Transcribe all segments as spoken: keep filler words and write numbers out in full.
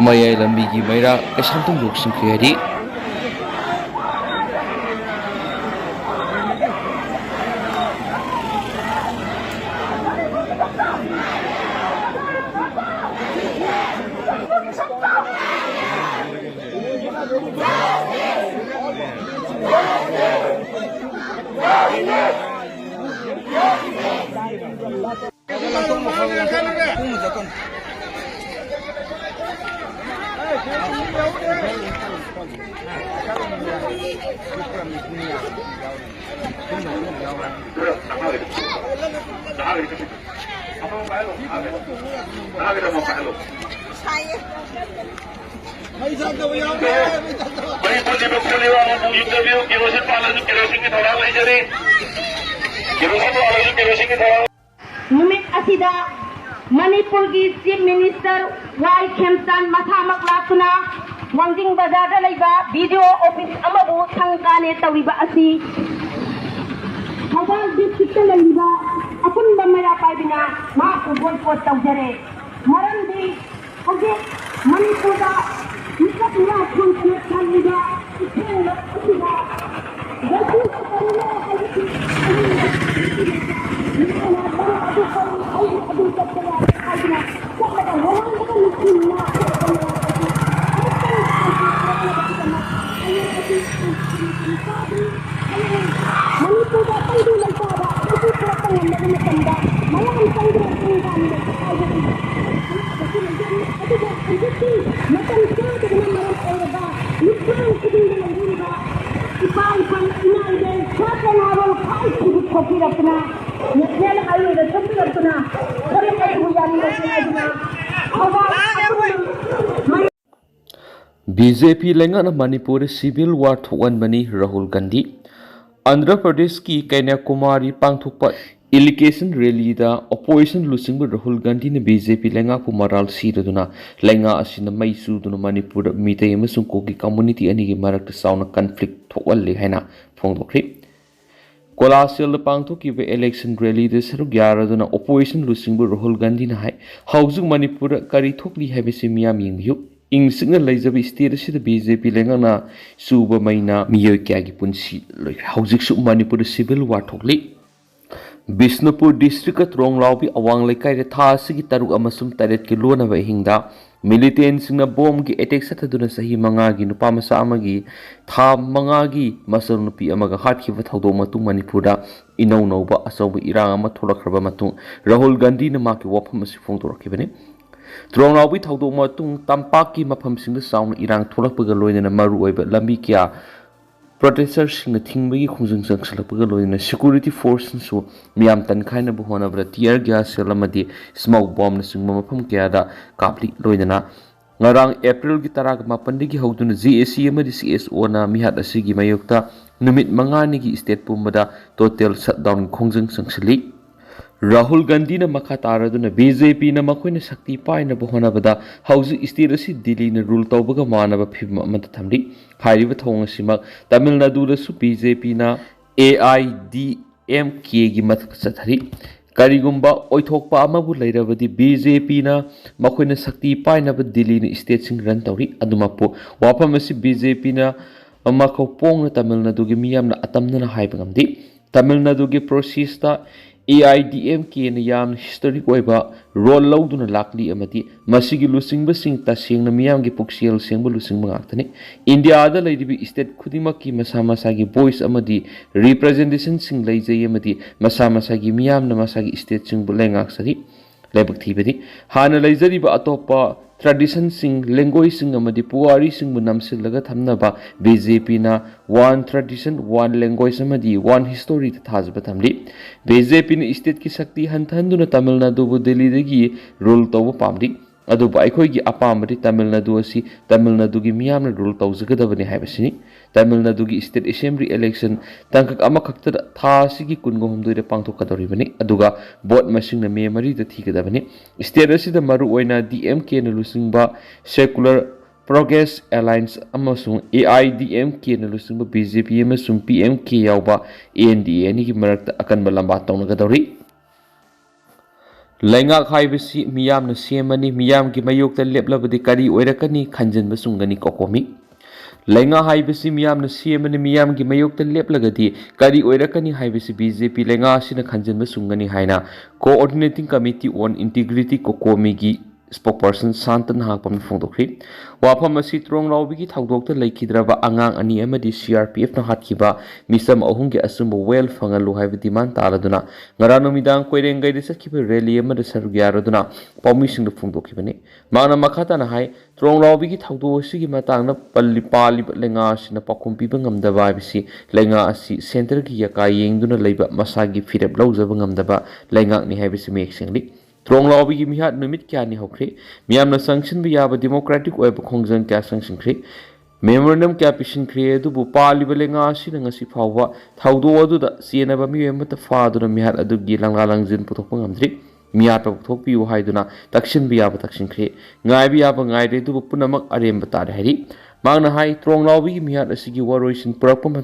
ꯃꯌꯥꯏ ꯂꯝꯕꯤꯒꯤ ꯃꯩꯔꯥ ꯀꯩꯁꯥꯝꯊꯣꯡ ꯌꯧꯁꯤꯟꯈ꯭ꯔꯦ ꯍꯥꯏꯔꯤ꯫ ꯃꯩ ꯊꯥꯗꯕ ꯌꯥꯎꯗꯦ, ꯃꯩ ꯊꯥꯗꯕ꯫ ꯃꯩ ꯄꯨꯟꯁꯤꯕ ꯈꯣꯠꯂꯤꯕ ꯑꯃꯕꯨ ꯌꯨꯝꯗꯕꯤꯌꯨ, ꯀꯦꯔꯣꯁꯤꯟ ꯄꯥꯜꯂꯁꯨ ꯀꯦꯔꯣꯁꯤꯟꯒꯤ ꯊꯧꯔꯥꯡ ꯂꯩꯖꯔꯤ꯫ ꯀꯦꯔꯣꯁꯤꯟ ꯄꯥꯜꯂꯁꯨ ꯀꯦꯔꯣꯁꯤꯟꯒꯤ ꯊꯧꯔꯥꯡ꯫ ꯅꯨꯃꯤꯠ ꯑꯁꯤꯗ ꯃꯅꯤꯄꯨꯔꯒꯤ Chief Minister ꯋꯥꯏ ꯈꯦꯝꯆꯥꯟ ꯃꯁꯥꯃꯛ ꯂꯥꯛꯇꯨꯅ ꯋꯥꯡꯖꯤꯡ ꯕꯖꯥꯔꯗ ꯂꯩꯕ B D O office ꯑꯃꯕꯨ ꯁꯪꯒꯥꯅꯦ ꯇꯧꯔꯤꯕ ꯑꯁꯤ ꯊꯧꯕꯥꯜ district ꯇ ꯂꯩꯔꯤꯕ ꯑꯄꯨꯟꯕ ꯃꯩꯔꯥ ꯄꯥꯏꯕꯤꯅ ꯃꯍꯥꯛꯄꯨ boycott ꯇꯧꯖꯔꯦ꯫ ꯃꯔꯝꯗꯤ ꯍꯧꯖꯤꯛ ꯃꯅꯤꯄꯨꯔꯗ ꯃꯤꯀꯞ ꯃꯤꯌꯥ ꯊꯣꯡꯗꯅ ꯊꯜꯂꯤꯕ ꯏꯊꯦꯡꯂ ꯑꯁꯤꯗ ꯉꯁꯤ ꯀꯔꯤꯅꯣ ꯍꯥꯏꯕꯁꯤ ꯃꯤꯑꯣꯏꯕ ꯑꯗꯨ ꯀꯔꯤ ꯑꯗꯨ ꯆꯠꯄ ꯌꯥꯗꯦ ꯍꯥꯏꯗꯨꯅ ꯆꯠꯂꯒ ꯅꯣꯡꯉꯥꯟꯕꯒ ꯅꯨꯡꯊꯤꯜ ꯉꯥ ꯊꯣꯛꯄ ꯌꯥꯗꯕꯁꯤ ꯑꯃꯨꯛꯇꯪ ꯊꯧꯁꯥꯗꯅꯕꯒꯤꯗꯃꯛ ꯍꯌꯦꯡ ꯑꯁꯤ ꯃꯅꯤꯄꯨꯔꯗ ꯇꯪꯗꯨ ꯂꯩꯇꯥꯕ ꯑꯃꯁꯨ ꯄꯨꯔꯛꯄ ꯉꯝꯂꯕ ꯃꯇꯝꯗ ꯃꯌꯥꯝ ꯆꯪꯗꯨꯅ ꯄꯨꯡ ꯀꯌꯥꯅꯤ ꯂꯩꯇꯦ ꯍꯥꯏꯕꯒꯤ ꯑꯗꯨꯕꯨ ꯍꯧꯖꯤꯛꯇꯤ ꯃꯇꯝ ꯆꯥꯗꯕꯅ ꯃꯔꯝ ꯑꯣꯏꯔꯒ ꯃꯤꯐꯝ ꯈꯨꯗꯤꯡꯗ ꯂꯩꯔꯤꯕ ꯏꯄꯥ ꯏꯄꯥ ꯏꯃꯥ ꯏꯕꯦꯜ ꯁꯥꯇ꯭ꯔ ꯅꯍꯥꯔꯣꯜ ꯈ꯭ꯋꯥꯏ ꯊꯤꯕ ꯊꯣꯛꯄꯤꯔꯛꯇꯨꯅ national highway ꯗ ꯊꯣꯛꯄꯤꯔꯛꯇꯨꯅ ꯐꯨꯔꯤꯠ ꯑꯗꯨꯕꯨ ꯌꯥꯅꯤꯡꯕꯁꯤ ꯍꯥꯏꯗꯨꯅ ꯊꯧꯕꯥꯜ ꯑꯄꯨꯟꯕ ꯕꯤ ꯖꯦ ꯄꯤ ꯂꯩꯉꯥꯛꯅ ꯃꯅꯤꯄꯨꯔꯗ civil war ꯊꯣꯛꯍꯟꯕꯅꯤ, ꯔꯥꯍꯨꯜ ꯒꯥꯟꯙꯤ꯫ ꯑꯟꯙ꯭ꯔ ꯄ꯭ꯔꯗꯦꯁꯀꯤ ꯀꯩꯅ꯭ꯌꯥꯀꯨꯃꯥꯔꯤ ꯄꯥꯡꯊꯣꯛꯄ election rally ꯗ opposition ꯂꯨꯆꯤꯡꯕ ꯔꯥꯍꯨꯜ ꯒꯥꯟꯙꯤꯅ ꯕꯤ ꯖꯦ ꯄꯤ ꯂꯩꯉꯥꯛꯄꯨ ꯃꯔꯥꯜ ꯁꯤꯔꯗꯨꯅ ꯂꯩꯉꯥꯛ ꯑꯁꯤꯅ ꯃꯩ ꯆꯨꯗꯨꯅ ꯃꯅꯤꯄꯨꯔꯗ ꯃꯤꯇꯩ ꯑꯃꯁꯨꯡ ꯀꯨꯀꯤ community ꯑꯅꯤꯒꯤ ꯃꯔꯛꯇ ꯆꯥꯎꯅ conflict ꯊꯣꯛꯍꯜꯂꯦ ꯍꯥꯏꯅ ꯐꯣꯡꯗꯣꯛꯈ꯭ꯔꯤ꯫ ꯀꯣꯂꯥꯁꯤꯌꯦꯜꯗ ꯄꯥꯡꯊꯣꯛꯈꯤꯕ election rallyꯗ ꯁꯔꯨꯛ ꯌꯥꯔꯗꯨꯅ opposition ꯂꯨꯆꯤꯡꯕ ꯔꯥꯍꯨꯜ ꯒꯥꯟꯙꯤꯅ ꯍꯥꯏ, ꯍꯧꯖꯤꯛ ꯃꯅꯤꯄꯨꯔꯗ ꯀꯔꯤ ꯊꯣꯛꯂꯤ ꯍꯥꯏꯕꯁꯤ ꯃꯤꯌꯥꯝ ꯌꯦꯡꯕꯤꯌꯨ꯫ ꯏꯪ ꯆꯤꯛꯅ ꯂꯩꯖꯕ state ꯑꯁꯤꯗ BJP ꯂꯩꯉꯥꯛꯅ ꯆꯨꯕ ꯃꯩꯅ ꯃꯤꯑꯣꯏ ꯀꯌꯥꯒꯤ ꯄꯨꯟꯁꯤ ꯂꯣꯏꯈ꯭ꯔꯦ꯫ ꯍꯧꯖꯤꯛꯁꯨ ꯃꯅꯤꯄꯨꯔꯗ civil war ꯊꯣꯛꯂꯤ꯫ ꯕꯤꯁꯅꯨꯄꯨꯔ districtꯀ ꯇ꯭ꯔꯣꯡꯂꯥꯎꯕꯤ ꯑꯋꯥꯡ ꯂꯩꯀꯥꯏꯗ ꯊꯥ ꯑꯁꯤꯒꯤ ꯇꯔꯨꯛ ꯑꯃꯁꯨꯡ ꯇꯔꯦꯠꯀꯤ ꯂꯣꯟꯅꯕ ꯑꯍꯤꯡꯗ militantꯁꯤꯡꯅ bombꯒꯤ attack ꯆꯠꯊꯗꯨꯅ ꯆꯍꯤ ꯃꯉꯥꯒꯤ ꯅꯨꯄꯥ ꯃꯆꯥ ꯑꯃꯒꯤ ꯊꯥ ꯃꯉꯥꯒꯤ ꯃꯆꯜꯅꯨꯄꯤ ꯑꯃꯒ ꯍꯥꯠꯈꯤꯕ ꯊꯧꯗꯣꯛ ꯃꯇꯨꯡ ꯃꯅꯤꯄꯨꯔꯗ ꯏꯅꯧ ꯅꯧꯕ ꯑꯆꯧꯕ ꯏꯔꯥꯡ ꯑꯃ ꯊꯣꯛꯂꯛꯈ꯭ꯔꯕ ꯃꯇꯨꯡ ꯔꯥꯍꯨꯜ ꯒꯥꯟꯙꯤꯅ ꯃꯍꯥꯛꯀꯤ ꯋꯥꯐꯝ ꯑꯁꯤ ꯐꯣꯡꯗꯣꯔꯛꯈꯤꯕꯅꯤ꯫ ꯇ꯭ꯔꯣꯡꯂꯥꯎꯕꯤ ꯊꯧꯗꯣꯛ ꯃꯇꯨꯡ ꯇꯝꯄꯥꯛꯀꯤ ꯃꯐꯝꯁꯤꯡꯗ ꯆꯥꯎꯅ ꯏꯔꯥꯡ ꯊꯣꯛꯂꯛꯄꯒ ꯂꯣꯏꯅꯅ ꯃꯔꯨꯑꯣꯏꯕ ꯂꯝꯕꯤ ꯀꯌꯥ protesterꯁꯤꯡꯅ ꯊꯤꯡꯕꯒꯤ ꯈꯣꯡꯖꯪ ꯆꯪꯁꯤꯜꯂꯛꯄꯒ ꯂꯣꯏꯅꯅ security forceꯅꯁꯨ ꯃꯤꯌꯥꯝ ꯇꯟꯈꯥꯏꯅꯕ ꯍꯣꯠꯅꯕꯗ tear gas shell ꯑꯃꯗꯤ smoke bombꯅꯆꯤꯡꯕ ꯃꯐꯝ ꯀꯌꯥꯗ ꯀꯥꯞꯂꯤ꯫ ꯂꯣꯏꯅꯅ ꯉꯔꯥꯡ Aprilꯒꯤ ꯇꯔꯥꯒ ꯃꯥꯄꯟꯗꯒꯤ ꯍꯧꯗꯨꯅ JAC ꯑꯃꯗꯤ CSOꯅ ꯃꯤꯍꯥꯠ ꯑꯁꯤꯒꯤ ꯃꯥꯌꯣꯛꯇ ꯅꯨꯃꯤꯠ ꯃꯉꯥꯅꯤꯒꯤ state ꯄꯨꯝꯕꯗ total shutdown ꯈꯣꯡꯖꯪ ꯆꯪꯁꯤꯜꯂꯤ꯫ ꯔꯥꯍꯨꯜ ꯒꯥꯟꯙꯤꯅ ꯃꯈꯥ ꯇꯥꯔꯗꯨꯅ BJPꯅ ꯃꯈꯣꯏꯅ ꯁꯛꯇꯤ ꯄꯥꯏꯅꯕ ꯍꯣꯠꯅꯕꯗ ꯍꯧꯖꯤꯛ state ꯑꯁꯤ ꯗꯤꯜꯂꯤꯅ rule ꯇꯧꯕꯒ ꯃꯥꯟꯅꯕ ꯐꯤꯕꯝ ꯑꯃꯗ ꯊꯝꯂꯤ꯫ ꯍꯥꯏꯔꯤꯕ ꯊꯧꯑꯣꯡ ꯑꯁꯤꯃꯛ ꯇꯥꯃꯤꯜ ꯅꯥꯗꯨꯗꯁꯨ BJPꯅ AIDMKꯒꯤ ꯃꯊꯛꯇ ꯆꯠꯊꯔꯤ꯫ ꯀꯔꯤꯒꯨꯝꯕ ꯑꯣꯏꯊꯣꯛꯄ ꯑꯃꯕꯨ ꯂꯩꯔꯕꯗꯤ BJPꯅ ꯃꯈꯣꯏꯅ ꯁꯛꯇꯤ ꯄꯥꯏꯅꯕ ꯗꯤꯜꯂꯤꯅ stateꯁꯤꯡ run ꯇꯧꯔꯤ꯫ ꯑꯗꯨꯃꯛꯄꯨ ꯋꯥꯐꯝ ꯑꯁꯤ BJPꯅ ꯃꯈꯧ ꯄꯣꯡꯅ ꯇꯥꯃꯤꯜ ꯅꯥꯗꯨꯒꯤ ꯃꯤꯌꯥꯝꯅ ꯑꯇꯝꯅꯅ ꯍꯥꯏꯕ ꯉꯝꯗꯦ꯫ ꯇꯥꯃꯤꯜ ꯅꯥꯗꯨꯒꯤ processꯇ AIDMKꯅ ꯌꯥꯝꯅ historic ꯑꯣꯏꯕ role ꯂꯧꯗꯨꯅ ꯂꯥꯛꯂꯤ ꯑꯃꯗꯤ ꯃꯁꯤꯒꯤ ꯂꯨꯆꯤꯡꯕꯁꯤꯡ ꯇꯁꯦꯡꯅ ꯃꯤꯌꯥꯝꯒꯤ ꯄꯨꯛꯆꯦꯜ ꯁꯦꯡꯕ ꯂꯨꯆꯤꯡꯕ ꯉꯥꯛꯇꯅꯤ꯫ ꯏꯟꯗꯤꯌꯥꯗ ꯂꯩꯔꯤꯕ state ꯈꯨꯗꯤꯡꯃꯛꯀꯤ ꯃꯁꯥ ꯃꯁꯥꯒꯤ voice ꯑꯃꯗꯤ representationꯁꯤꯡ ꯂꯩꯖꯩ ꯑꯃꯗꯤ ꯃꯁꯥ ꯃꯁꯥꯒꯤ ꯃꯤꯌꯥꯝꯅ ꯃꯁꯥꯒꯤ stateꯁꯤꯡꯕꯨ ꯂꯩꯉꯥꯛꯆꯔꯤ꯫ ꯂꯥꯏꯕꯛ ꯊꯤꯕꯗꯤ ꯍꯥꯟꯅ ꯂꯩꯖꯔꯤꯕ ꯑꯇꯣꯞꯄ traditionꯁꯤꯡ, languageꯁꯤꯡ ꯑꯃꯗꯤ ꯄꯨꯋꯥꯔꯤꯁꯤꯡꯕꯨ ꯅꯝꯁꯤꯜꯂꯒ ꯊꯝꯅꯕ BJPꯅ one tradition, one language ꯑꯃꯗꯤ one historyꯗ ꯊꯥꯖꯕ ꯊꯝꯂꯤ꯫ BJPꯅ stateꯀꯤ ꯁꯛꯇꯤ ꯍꯟꯊꯍꯟꯗꯨꯅ ꯇꯥꯃꯤꯜ ꯅꯥꯗꯨꯕꯨ ꯗꯤꯜꯂꯤꯗꯒꯤ rule ꯇꯧꯕ ꯄꯥꯝꯂꯤ꯫ ꯑꯗꯨꯕꯨ ꯑꯩꯈꯣꯏꯒꯤ ꯑꯄꯥꯝꯕꯗꯤ ꯇꯥꯃꯤꯜ ꯅꯥꯗꯨ ꯑꯁꯤ ꯇꯥꯃꯤꯜ ꯅꯥꯗꯨꯒꯤ ꯃꯤꯌꯥꯝꯅ rule ꯇꯧꯖꯒꯗꯕꯅꯤ ꯍꯥꯏꯕꯁꯤꯅꯤ꯫ ꯇꯥꯃꯤꯜ ꯅꯥꯗꯨꯒꯤ state assembly election ꯇꯥꯡꯀꯛ ꯑꯃꯈꯛꯇꯗ ꯊꯥ ꯑꯁꯤꯒꯤ ꯀꯨꯟꯒ ꯍꯨꯝꯗꯣꯏꯗ ꯄꯥꯡꯊꯣꯛꯀꯗꯧꯔꯤꯕꯅꯤ꯫ ꯑꯗꯨꯒ vote ꯃꯁꯤꯡꯅ ꯃꯦ ꯃꯔꯤꯗ ꯊꯤꯒꯗꯕꯅꯤ꯫ State ꯑꯁꯤꯗ ꯃꯔꯨꯑꯣꯏꯅ DMKꯅ ꯂꯨꯆꯤꯡꯕ secular Progress Alliance ꯑꯃꯁꯨꯡ A I D M Kꯅ ꯂꯨꯆꯤꯡꯕ B J P ꯑꯃꯁꯨꯡ P M K ꯌꯥꯎꯕ N D A ꯑꯅꯤꯒꯤ ꯃꯔꯛꯇ ꯑꯀꯟꯕ ꯂꯝꯕꯥ ꯇꯧꯅꯒꯗꯧꯔꯤ꯫ ꯂꯩꯉꯥꯛ ꯍꯥꯏꯕꯁꯤ ꯃꯤꯌꯥꯝꯅ ꯁꯦꯝꯃꯅꯤ, ꯃꯤꯌꯥꯝꯒꯤ ꯃꯥꯌꯣꯛꯇ ꯂꯦꯞꯂꯕꯗꯤ ꯀꯔꯤ ꯑꯣꯏꯔꯛꯀꯅꯤ ꯈꯟꯖꯤꯟꯕ ꯆꯨꯝꯒꯅꯤ ꯀꯣꯀꯣꯃꯤ꯫ ꯂꯩꯉꯥꯛ ꯍꯥꯏꯕꯁꯤ ꯃꯤꯌꯥꯝꯅ ꯁꯦꯝꯃꯅꯤ, ꯃꯤꯌꯥꯝꯒꯤ ꯃꯥꯌꯣꯛꯇ ꯂꯦꯞꯂꯒꯗꯤ ꯀꯔꯤ ꯑꯣꯏꯔꯛꯀꯅꯤ ꯍꯥꯏꯕꯁꯤ B J P ꯂꯩꯉꯥꯛ ꯑꯁꯤꯅ ꯈꯟꯖꯤꯟꯕ ꯆꯨꯝꯒꯅꯤ ꯍꯥꯏꯅ Coordinating Committee on Integrity ꯀꯣꯀꯣꯃꯤꯒꯤ spokesperson ꯁꯥꯟꯇ ꯅꯍꯥꯛꯄꯝꯅ ꯐꯣꯡꯗꯣꯛꯈ꯭ꯔꯤ꯫ ꯋꯥꯐꯝ ꯑꯁꯤ ꯇ꯭ꯔꯣꯡꯂꯥꯎꯕꯤꯒꯤ ꯊꯧꯗꯣꯛꯇ ꯂꯩꯈꯤꯗ꯭ꯔꯕ ꯑꯉꯥꯡ ꯑꯅꯤ ꯑꯃꯗꯤ C R P Fꯅ ꯍꯥꯠꯈꯤꯕ ꯃꯤꯆꯝ ꯑꯍꯨꯝꯒꯤ ꯑꯆꯨꯝꯕ ꯋꯥꯌꯦꯜ ꯐꯪꯍꯜꯂꯨ ꯍꯥꯏꯕ demand ꯇꯥꯔꯗꯨꯅ ꯉꯔꯥꯡ ꯅꯨꯃꯤꯗꯥꯡ ꯀꯣꯏꯔꯦꯡꯒꯩꯗ ꯆꯠꯈꯤꯕ rally ꯑꯃꯗ ꯁꯔꯨꯛ ꯌꯥꯔꯗꯨꯅ ꯄꯥꯎꯃꯤꯁꯤꯡꯗ ꯐꯣꯡꯗꯣꯛꯈꯤꯕꯅꯤ꯫ ꯃꯍꯥꯛꯅ ꯃꯈꯥ ꯇꯥꯅ ꯍꯥꯏ, ꯇ꯭ꯔꯣꯡꯂꯥꯎꯕꯤꯒꯤ ꯊꯧꯗꯣꯛ ꯑꯁꯤꯒꯤ ꯃꯇꯥꯡꯗ ꯄꯜꯂꯤ-, ꯄꯥꯜꯂꯤꯕ ꯂꯩꯉꯥꯛ ꯑꯁꯤꯅ ꯄꯥꯎꯈꯨꯝ ꯄꯤꯕ ꯉꯝꯗꯕ ꯍꯥꯏꯕꯁꯤ ꯂꯩꯉꯥꯛ ꯑꯁꯤ centreꯒꯤ ꯌꯥꯀꯥ ꯌꯦꯡꯗꯨꯅ ꯂꯩꯕ, ꯃꯁꯥꯒꯤ ꯐꯤꯔꯦꯞ ꯂꯧꯖꯕ ꯉꯝꯗꯕ ꯂꯩꯉꯥꯛꯅꯤ ꯍꯥꯏꯕꯁꯤ ꯃꯌꯦꯛ ꯁꯦꯡꯂꯤ꯫ ꯇ꯭ꯔꯣꯡꯂꯥꯎꯕꯤꯒꯤ ꯃꯤꯍꯥꯠ ꯅꯨꯃꯤꯠ ꯀꯌꯥꯅꯤ ꯍꯧꯈ꯭ꯔꯦ꯫ ꯃꯤꯌꯥꯝꯅ ꯆꯪꯁꯤꯟꯕ ꯌꯥꯕ democratic ꯑꯣꯏꯕ ꯈꯣꯡꯖꯪ ꯀꯌꯥ ꯆꯪꯁꯤꯟꯈ꯭ꯔꯦ꯫ Memorandum ꯀꯌꯥ ꯄꯤꯁꯤꯟꯈ꯭ꯔꯦ, ꯑꯗꯨꯕꯨ ꯄꯥꯜꯂꯤꯕ ꯂꯩꯉꯥꯛ ꯑꯁꯤꯅ ꯉꯁꯤ ꯐꯥꯎꯕ ꯊꯧꯗꯣꯛ ꯑꯗꯨꯗ ꯆꯦꯟꯅꯕ ꯃꯤꯑꯣꯏ ꯑꯃꯠꯇ ꯐꯥꯗꯨꯅ ꯃꯤꯍꯥꯠ ꯑꯗꯨꯒꯤ ꯂꯪꯂꯥ ꯂꯪꯖꯤꯟ ꯄꯨꯊꯣꯛꯄ ꯉꯝꯗ꯭ꯔꯤ꯫ ꯃꯤꯍꯥꯠꯄ ꯄꯨꯊꯣꯛꯄꯤꯌꯨ ꯍꯥꯏꯗꯨꯅ ꯇꯛꯁꯤꯟꯕ ꯌꯥꯕ ꯇꯛꯁꯤꯟꯈ꯭ꯔꯦ꯫ ꯉꯥꯏꯕ ꯌꯥꯕ ꯉꯥꯏꯔꯦ, ꯑꯗꯨꯕꯨ ꯄꯨꯝꯅꯃꯛ ꯑꯔꯦꯝꯕ ꯇꯥꯔꯦ ꯍꯥꯏꯔꯤ꯫ ꯃꯍꯥꯛꯅ ꯍꯥꯏ, ꯇ꯭ꯔꯣꯡꯂꯥꯎꯕꯤꯒꯤ ꯃꯤꯍꯥꯠ ꯑꯁꯤꯒꯤ ꯋꯥꯔꯣꯏꯁꯤꯟ ꯄꯨꯔꯛꯄ ꯃ-,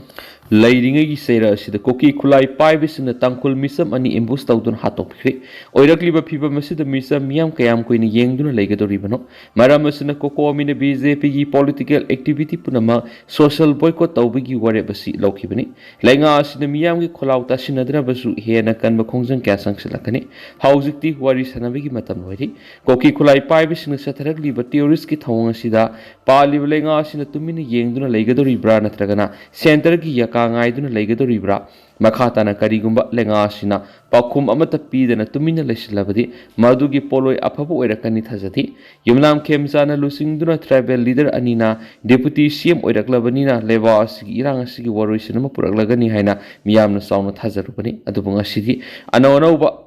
ꯂꯩꯔꯤꯉꯩꯒꯤ ꯆꯩꯔꯛ ꯑꯁꯤꯗ ꯀꯨꯀꯤ ꯈꯨꯠꯂꯥꯏ ꯄꯥꯏꯕꯁꯤꯡꯅ ꯇꯥꯡꯈꯨꯜ ꯃꯤꯆꯝ ꯑꯅꯤ ambush ꯇꯧꯗꯨꯅ ꯍꯥꯠꯇꯣꯛꯄꯤꯈ꯭ꯔꯦ꯫ ꯑꯣꯏꯔꯛꯂꯤꯕ ꯐꯤꯕꯝ ꯑꯁꯤꯗ ꯃꯤꯆꯝ ꯃꯤꯌꯥꯝ ꯀꯌꯥꯝ ꯀꯨꯏꯅ ꯌꯦꯡꯗꯨꯅ ꯂꯩꯒꯗꯧꯔꯤꯕꯅꯣ? ꯃꯔꯝ ꯑꯁꯤꯅ ꯀꯣꯀꯣꯃꯤꯅ B J Pꯒꯤ political activity ꯄꯨꯝꯅꯃꯛ social boycott ꯇꯧꯕꯒꯤ ꯋꯥꯔꯦꯞ ꯑꯁꯤ ꯂꯧꯈꯤꯕꯅꯤ꯫ ꯂꯩꯉꯥꯛ ꯑꯁꯤꯅ ꯃꯤꯌꯥꯝꯒꯤ ꯈꯣꯜꯂꯥꯎ ꯇꯥꯁꯤꯟꯅꯗ꯭ꯔꯕꯁꯨ ꯍꯦꯟꯅ ꯀꯟꯕ ꯈꯣꯡꯖꯪ ꯀꯌꯥ ꯆꯪꯁꯤꯜꯂꯛꯀꯅꯤ꯫ ꯍꯧꯖꯤꯛꯇꯤ ꯋꯥꯔꯤ ꯁꯥꯟꯅꯕꯒꯤ ꯃꯇꯝ ꯂꯣꯏꯔꯤ꯫ ꯀꯨꯀꯤ ꯈꯨꯠꯂꯥꯏ ꯄꯥꯏꯕꯁꯤꯡꯅ ꯆꯠꯊꯔꯛꯂꯤꯕ terroristꯀꯤ ꯊꯧꯑꯣꯡ ꯑꯁꯤꯗ ꯄꯥꯜꯂꯤꯕ ꯂꯩꯉꯥꯛ ꯑꯁꯤꯅ ꯇꯨꯃꯤꯟꯅ ꯌꯦꯡꯗꯨꯅ ꯂꯩꯒꯗꯧꯔꯤꯕ꯭ꯔꯥ, ꯅꯠꯇ꯭ꯔꯒꯅ centreꯒꯤ ꯌꯥꯀꯥ ꯉꯥꯏꯗꯨꯅ ꯂꯩꯒꯗꯧꯔꯤꯕ꯭ꯔꯥ? ꯃꯈꯥ ꯇꯥꯅ ꯀꯔꯤꯒꯨꯝꯕ ꯂꯩꯉꯥꯛ ꯑꯁꯤꯅ ꯄꯥꯎꯈꯨꯝ ꯑꯃꯠꯇ ꯄꯤꯗꯅ ꯇꯨꯃꯤꯟꯅ ꯂꯩꯁꯤꯜꯂꯕꯗꯤ ꯃꯗꯨꯒꯤ ꯄꯣꯠꯂꯣꯏ ꯑꯐꯕ ꯑꯣꯏꯔꯛꯀꯅꯤ ꯊꯥꯖꯗꯦ꯫ ꯌꯨꯝꯅꯥꯝ ꯈꯦꯝꯆꯥꯟꯅ ꯂꯨꯆꯤꯡꯗꯨꯅ tribal leader ꯑꯅꯤꯅ deputy C M ꯑꯣꯏꯔꯛꯂꯕꯅꯤꯅ ꯂꯩꯕꯥꯛ ꯑꯁꯤꯒꯤ ꯏꯔꯥꯡ ꯑꯁꯤꯒꯤ ꯋꯥꯔꯣꯏꯁꯤꯟ ꯑꯃ ꯄꯨꯔꯛꯂꯒꯅꯤ ꯍꯥꯏꯅ ꯃꯤꯌꯥꯝꯅ ꯆꯥꯎꯅ ꯊꯥꯖꯔꯨꯕꯅꯤ꯫ ꯑꯗꯨꯕꯨ ꯉꯁꯤꯗꯤ ꯑꯅꯧ ꯑꯅꯧꯕ,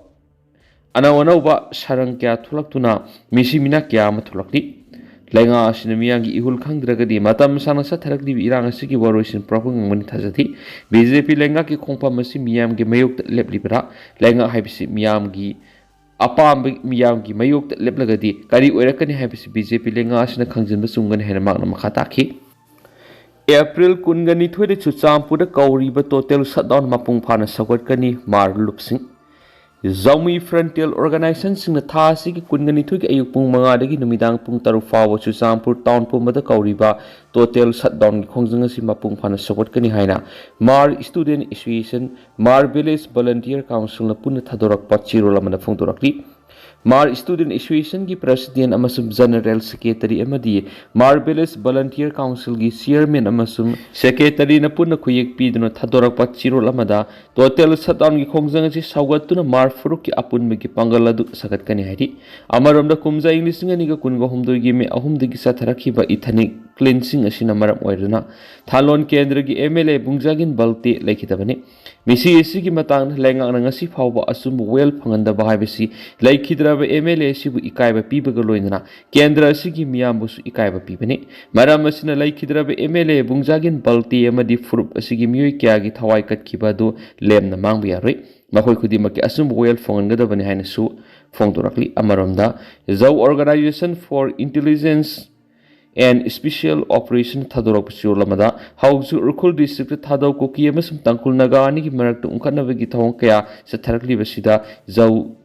ꯑꯅꯧ ꯑꯅꯧꯕ ꯁꯔꯪ ꯀꯌꯥ ꯊꯣꯛꯂꯛꯇꯨꯅ ꯃꯤꯁꯤ ꯃꯤꯅꯥ ꯀꯌꯥ ꯑꯃ ꯊꯣꯛꯂꯛꯂꯤ꯫ ꯂꯩꯉꯥꯛ ꯑꯁꯤꯅ ꯃꯤꯌꯥꯝꯒꯤ ꯏꯍꯨꯜ ꯈꯪꯗ꯭ꯔꯒꯗꯤ ꯃꯇꯝ ꯁꯥꯡꯅ ꯆꯠꯊꯔꯛꯂꯤꯕ ꯏꯔꯥꯡ ꯑꯁꯤꯒꯤ ꯋꯥꯔꯣꯏꯁꯤꯟ ꯄꯨꯔꯛꯄ ꯉꯝꯒꯅꯤ ꯊꯥꯖꯗꯦ꯫ B J P ꯂꯩꯉꯥꯛꯀꯤ ꯈꯣꯡꯐꯝ ꯑꯁꯤ ꯃꯤꯌꯥꯝꯒꯤ ꯃꯥꯌꯣꯛꯇ ꯂꯦꯞꯂꯤꯕꯔꯥ? ꯂꯩꯉꯥꯛ ꯍꯥꯏꯕꯁꯤ ꯃꯤꯌꯥꯝꯒꯤ ꯑꯄꯥꯝꯕ ꯃꯤꯌꯥꯝꯒꯤ ꯃꯥꯌꯣꯛꯇ ꯂꯦꯞꯂꯒꯗꯤ ꯀꯔꯤ ꯑꯣꯏꯔꯛꯀꯅꯤ ꯍꯥꯏꯕꯁꯤ ꯕꯤ ꯖꯦ ꯄꯤ ꯂꯩꯉꯥꯛ ꯑꯁꯤꯅ ꯈꯪꯖꯤꯟꯕ ꯆꯨꯝꯒꯅꯤ ꯍꯥꯏꯅ ꯃꯍꯥꯛꯅ ꯃꯈꯥ ꯇꯥꯈꯤ꯫ ꯑꯦꯄ꯭ꯔꯤꯜ ꯀꯨꯟꯒ ꯅꯤꯊꯣꯏꯗ ꯆꯨꯔꯆꯥꯟꯄꯨꯔꯗ ꯀꯧꯔꯤꯕ ꯇꯣꯇꯦꯜ ꯁꯠꯗꯥꯎꯟ ꯃꯄꯨꯡ ꯐꯥꯅ ꯁꯧꯒꯠꯀꯅꯤ, ꯃꯥꯔ ꯂꯨꯞꯁꯤꯡ꯫ ꯖꯧꯃꯤ ꯐ꯭ꯔꯟꯇꯤꯌꯔ ꯑꯣꯔꯒꯅꯥꯏꯖꯦꯁꯟꯁꯤꯡꯅ ꯊꯥ ꯑꯁꯤꯒꯤ ꯀꯨꯟꯒ ꯅꯤꯊꯣꯏꯒꯤ ꯑꯌꯨꯛ ꯄꯨꯡ ꯃꯉꯥꯗꯒꯤ ꯅꯨꯃꯤꯗꯥꯡ ꯄꯨꯡ ꯇꯔꯨꯛ ꯐꯥꯎꯕ ꯆꯨꯔꯆꯥꯟꯄꯨꯔ ꯇꯥꯎꯟ ꯄꯨꯝꯕꯗ ꯀꯧꯔꯤꯕ ꯇꯣꯇꯦꯜ ꯁꯠꯗꯥꯎꯟꯒꯤ ꯈꯣꯡꯖꯪ ꯑꯁꯤ ꯃꯄꯨꯡ ꯐꯥꯅ ꯁꯧꯒꯠꯀꯅꯤ ꯍꯥꯏꯅ ꯃꯥꯔ ꯁ꯭ꯇꯨꯗꯦꯟꯠ ꯑꯦꯁꯣꯁꯤꯌꯦꯁꯟ, ꯃꯥꯔ ꯚꯤꯂꯦꯖ ꯚꯣꯂꯟꯇꯤꯌꯔ ꯀꯥꯎꯟꯁꯤꯜꯅ ꯄꯨꯟꯅ ꯊꯥꯗꯣꯔꯛꯄ ꯆꯦꯔꯣꯜ ꯑꯃꯗ ꯐꯣꯡꯗꯣꯔꯛꯂꯤ꯫ ꯃꯥꯔ ꯁ꯭ꯇꯨꯗꯦꯟꯠ ꯑꯦꯁꯣꯁꯤꯌꯦꯁꯟꯒꯤ ꯄ꯭ꯔꯦꯁꯤꯗꯦꯟꯠ ꯑꯃꯁꯨꯡ ꯖꯦꯅꯔꯦꯜ ꯁꯦꯀ꯭ꯔꯦꯇꯔꯤ ꯑꯃꯗꯤ ꯃꯥꯔ ꯚꯤꯂꯦꯖ ꯚꯣꯂꯟꯇꯤꯌꯔ ꯀꯥꯎꯟꯁꯤꯜꯒꯤ ꯆꯤꯌꯔꯃꯦꯟ ꯑꯃꯁꯨꯡ ꯁꯦꯀ꯭ꯔꯦꯇꯔꯤꯅ ꯄꯨꯟꯅ ꯈꯨꯌꯦꯛ ꯄꯤꯗꯨꯅ ꯊꯥꯗꯣꯔꯛꯄ ꯆꯦꯔꯣꯜ ꯑꯃꯗ ꯇꯣꯇꯦꯜ ꯁꯠꯗꯥꯎꯟꯒꯤ ꯈꯣꯡꯖꯪ ꯑꯁꯤ ꯁꯧꯒꯠꯇꯨꯅ ꯃꯥꯔ ꯐꯔꯨꯛꯀꯤ ꯑꯄꯨꯟꯕꯒꯤ ꯄꯥꯡꯒꯜ ꯑꯗꯨ ꯁꯥꯒꯠꯀꯅꯤ ꯍꯥꯏꯔꯤ꯫ ꯑꯃꯔꯣꯝꯗ ꯀꯨꯝꯖꯥ ꯏꯪ ꯂꯤꯁꯤꯡ ꯑꯅꯤꯒ ꯀꯨꯟꯒ ꯍꯨꯝꯗꯣꯏꯒꯤ ꯃꯦ ꯑꯍꯨꯝꯗꯒꯤ ꯆꯠꯊꯔꯛꯈꯤꯕ ꯏꯊꯅꯤꯛ ꯀ꯭ꯂꯤꯟꯁꯤꯡ ꯑꯁꯤꯅ ꯃꯔꯝ ꯑꯣꯏꯗꯨꯅ ꯊꯥꯂꯣꯟ ꯀꯦꯟꯗ꯭ꯔꯒꯤ ꯑꯦꯝ ꯑꯦꯜ ꯑꯦ ꯕꯨꯡꯖꯥꯒꯤꯟ ꯕꯜꯇꯦ ꯂꯩꯈꯤꯗꯕꯅꯤ꯫ ꯃꯤꯁꯤ ꯑꯁꯤꯒꯤ ꯃꯇꯥꯡꯗ ꯂꯩꯉꯥꯛꯅ ꯉꯁꯤ ꯐꯥꯎꯕ ꯑꯆꯨꯝꯕ ꯋꯥꯌꯦꯜ ꯐꯪꯍꯟꯗꯕ ꯍꯥꯏꯕꯁꯤ ꯂꯩꯈꯤꯗ꯭ꯔꯕ ꯑꯦꯝ ꯑꯦꯜ ꯑꯦ ꯑꯁꯤꯕꯨ ꯏꯀꯥꯏꯕ ꯄꯤꯕꯒ ꯂꯣꯏꯅꯅ ꯀꯦꯟꯗ꯭ꯔ ꯑꯁꯤꯒꯤ ꯃꯤꯌꯥꯝꯕꯨꯁꯨ ꯏꯀꯥꯏꯕ ꯄꯤꯕꯅꯤ꯫ ꯃꯔꯝ ꯑꯁꯤꯅ ꯂꯩꯈꯤꯗ꯭ꯔꯕ ꯑꯦꯝ ꯑꯦꯜ ꯑꯦ ꯕꯨꯡꯖꯥꯒꯤꯟ ꯕꯜꯇꯦ ꯑꯃꯗꯤ ꯐꯨꯔꯨꯞ ꯑꯁꯤꯒꯤ ꯃꯤꯑꯣꯏ ꯀꯌꯥꯒꯤ ꯊꯋꯥꯏ ꯀꯠꯈꯤꯕ ꯑꯗꯨ ꯂꯦꯝꯅ ꯃꯥꯡꯕ ꯌꯥꯔꯣꯏ꯫ ꯃꯈꯣꯏ ꯈꯨꯗꯤꯡꯃꯛꯀꯤ ꯑꯆꯨꯝꯕ ꯋꯥꯌꯦꯜ ꯐꯪꯍꯟꯒꯗꯕꯅꯤ ꯍꯥꯏꯅꯁꯨ ꯐꯣꯡꯗꯣꯔꯛꯂꯤ꯫ ꯑꯃꯔꯣꯝꯗ, ꯖꯧ Organisation for Intelligence and Special Operation ꯊꯥꯗꯣꯔꯛꯄ ꯆꯦꯔꯣꯜ ꯑꯃꯗ, ꯍꯧꯖꯤꯛ ꯎꯈ꯭ꯔꯨꯜ ꯗꯤꯁꯇ꯭ꯔꯤꯛꯇ ꯊꯥꯗꯧ ꯀꯨꯀꯤ ꯑꯃꯁꯨꯡ ꯇꯥꯡꯈꯨꯜ ꯅꯥꯒꯥ ꯑꯅꯤꯒꯤ ꯃꯔꯛꯇ ꯎꯪꯈꯠꯅꯕꯒꯤ ꯊꯧꯑꯣꯡ ꯀꯌꯥ ꯆꯠꯊꯔꯛꯂꯤꯕꯁꯤꯗ ꯖꯧ,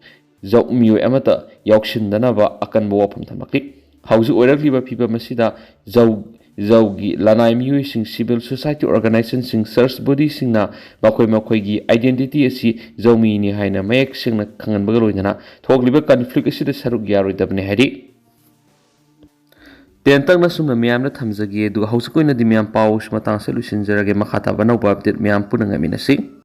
ꯖꯧ ꯃꯤꯑꯣꯏ ꯑꯃꯠꯇ ꯌꯥꯎꯁꯤꯟꯗꯅꯕ ꯑꯀꯟꯕ ꯋꯥꯐꯝ ꯊꯝꯂꯛꯂꯤ꯫ ꯍꯧꯖꯤꯛ ꯑꯣꯏꯔꯛꯂꯤꯕ ꯐꯤꯕꯝ ꯑꯁꯤꯗ ꯖꯧ, ꯖꯧꯒꯤ ꯂꯅꯥꯏ ꯃꯤꯑꯣꯏꯁꯤꯡ, ꯁꯤꯚꯤꯜ ꯁꯣꯁꯥꯏꯇꯤ ꯑꯣꯔꯒꯅꯥꯏꯖꯦꯁꯟꯁꯤꯡ, ꯆꯔꯆ ꯕꯣꯗꯤꯁꯤꯡꯅ ꯃꯈꯣꯏ ꯃꯈꯣꯏꯒꯤ ꯑꯥꯏꯗꯦꯟꯇꯤꯇꯤ ꯑꯁꯤ ꯖꯧꯃꯤꯅꯤ ꯍꯥꯏꯅ ꯃꯌꯦꯛ ꯁꯦꯡꯅ ꯈꯪꯍꯟꯕꯒ ꯂꯣꯏꯅꯅ ꯊꯣꯛꯂꯤꯕ ꯀꯟꯐ꯭ꯂꯤꯛ ꯑꯁꯤꯗ ꯁꯔꯨꯛ ꯌꯥꯔꯣꯏꯗꯕꯅꯤ ꯍꯥꯏꯔꯤ꯫ ꯇꯦꯟꯇꯛꯅ ꯁꯨꯝꯅ ꯃꯤꯌꯥꯝꯗ ꯊꯝꯖꯒꯦ, ꯑꯗꯨꯒ ꯍꯧꯖꯤꯛ ꯑꯣꯏꯅꯗꯤ ꯃꯤꯌꯥꯝ ꯄꯥꯎꯁꯤ ꯃꯇꯥꯡꯁꯤꯗ ꯂꯣꯏꯁꯤꯟꯖꯔꯒꯦ꯫ ꯃꯈꯥ ꯇꯥꯕ ꯑꯅꯧꯕ ꯑꯞꯗꯦꯠ ꯃꯌꯥꯝ ꯄꯨꯟꯅ ꯉꯥꯏꯃꯤꯟꯅꯁꯤ꯫